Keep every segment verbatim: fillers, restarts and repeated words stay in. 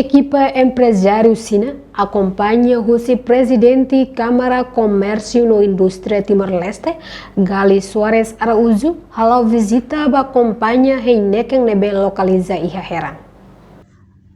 Ekipa emprezáriu sira akompaña husi Prezidente Kámara Komérsiu no Indústria Timor-Leste, Gali Soares Araújo, hala'o vizita ba kompañia hein-neken ne'ebé lokaliza iha Heran.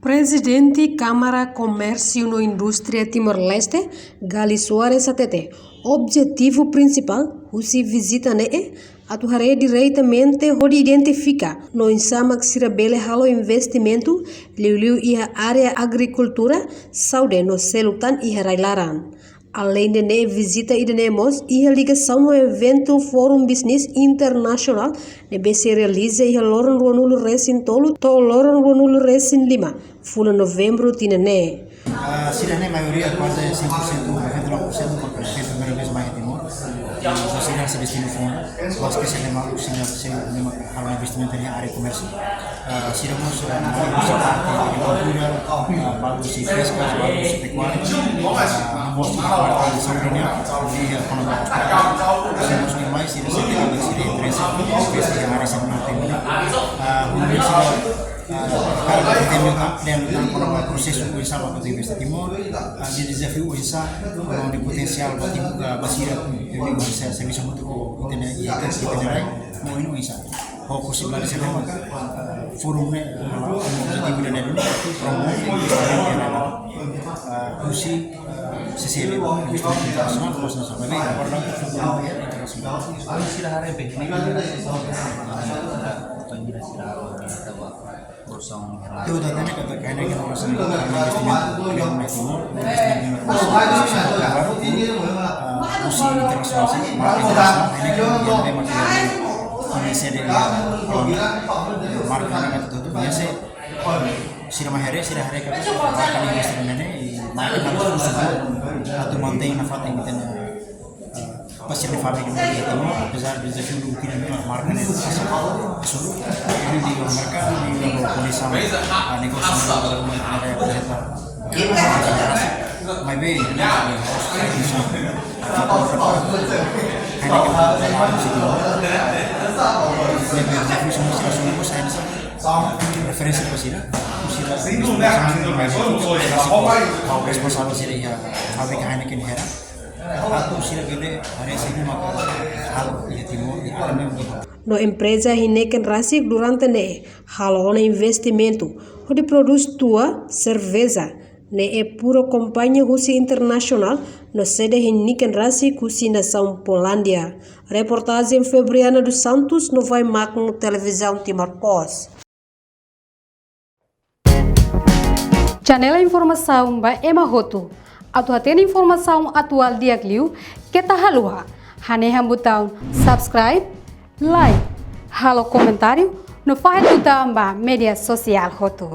Prezidente Kámara Komérsiu no Indústria Timor-Leste, Gali Soares hatete, objetivu prinsipál husi vizita ne'e atu haree diretamente hodi identifika no oinsá mak sira bele halo investimentu liuliu iha área agrikultura, saúde no seluk tan iha rai-laran. Aleinde ne'e, vizita ida-ne'e mós iha ligasaun ho eventu Fórum Bisnis Internasionál ne'ebé sei realiza iha loron ruanulu-resin-tolu to'o loron ruanulu-resin-lima fulan Novembru tinan ne'e. Ah, sira ne'e maioria kuaze cem por cento, noventa e nove por cento, porque foi a primeira vez mai iha Timor. E sira sei destina fundu, mas ke sira ne'e maluk sira sei halo investimentu iha área komérsiu. Ah, sira mós, ah, parte agrikultura, ah, parte husi peska, parte husi pekuária, ah, mós parte saúde nian, iha kona-ba hospital. Sira mós demais, sira sei iha interese, iha área saúde nian. Ah, husi sira, ah, para ita entende, ah, kona-ba prosesu oinsá mak atu investe iha Timor, ah, dezafiu oinsá, no potensiál ba Timor, ah, ba sira, eh, servisu hamutuk ho ita-nia, ita-nia rai, no oinsá. Ho posibilidade sira ne'e, fórum ne'e, ah, objetivu ida-ne'e duni, promove, ah, husi, ah, C C B, instituisaun internasionál, internasionál, agora fórum internasionál. Sira haree be, sira haree be, Tudo tem que ter, que nem que não se liga, investimentu, investimentu, investimentu, ah, husi internasionál, marka internasionál, ne'e ke, ne'e ke, marka ne'e, marka ne'e, sira mai haree, sira haree ke, marka ne'e, investimentu ne'e, i marka ne'e, atu mantein nafatin ita-nia, ah, parseria fábrika ne'e iha Timor, apezar de dezafiu, ita-nia marka ne'e pasa, pasa. Iha merkadu, iha kondisaun, ah, negósiu, ne'e, ne'e, ne'e, ne'e, maibé, ne'e, ne'e, referénsia ba sira, sira, responsavel sira iha fábrika Heineken Heran. Atu sira bele haree saida maka halo iha Timor, iha Heran. No empreza hein-neken rasik durante ne'e halo ona investimentu hodi prodús tua, serveja, ne'e puru kompañia husi internasionál, no sede hein-neken rasik husi nasaun Polándia. Reportajen Febriana dos Santos, Novai Makno, Televizaun Timor Post. Janela informasaun ba ema hotu. Atu hatene informasaun atuál di'ak liu, keta haluha hanehan butaun subscribe, like, halo komentáriu, no fahe tutan ba média sosiál hotu.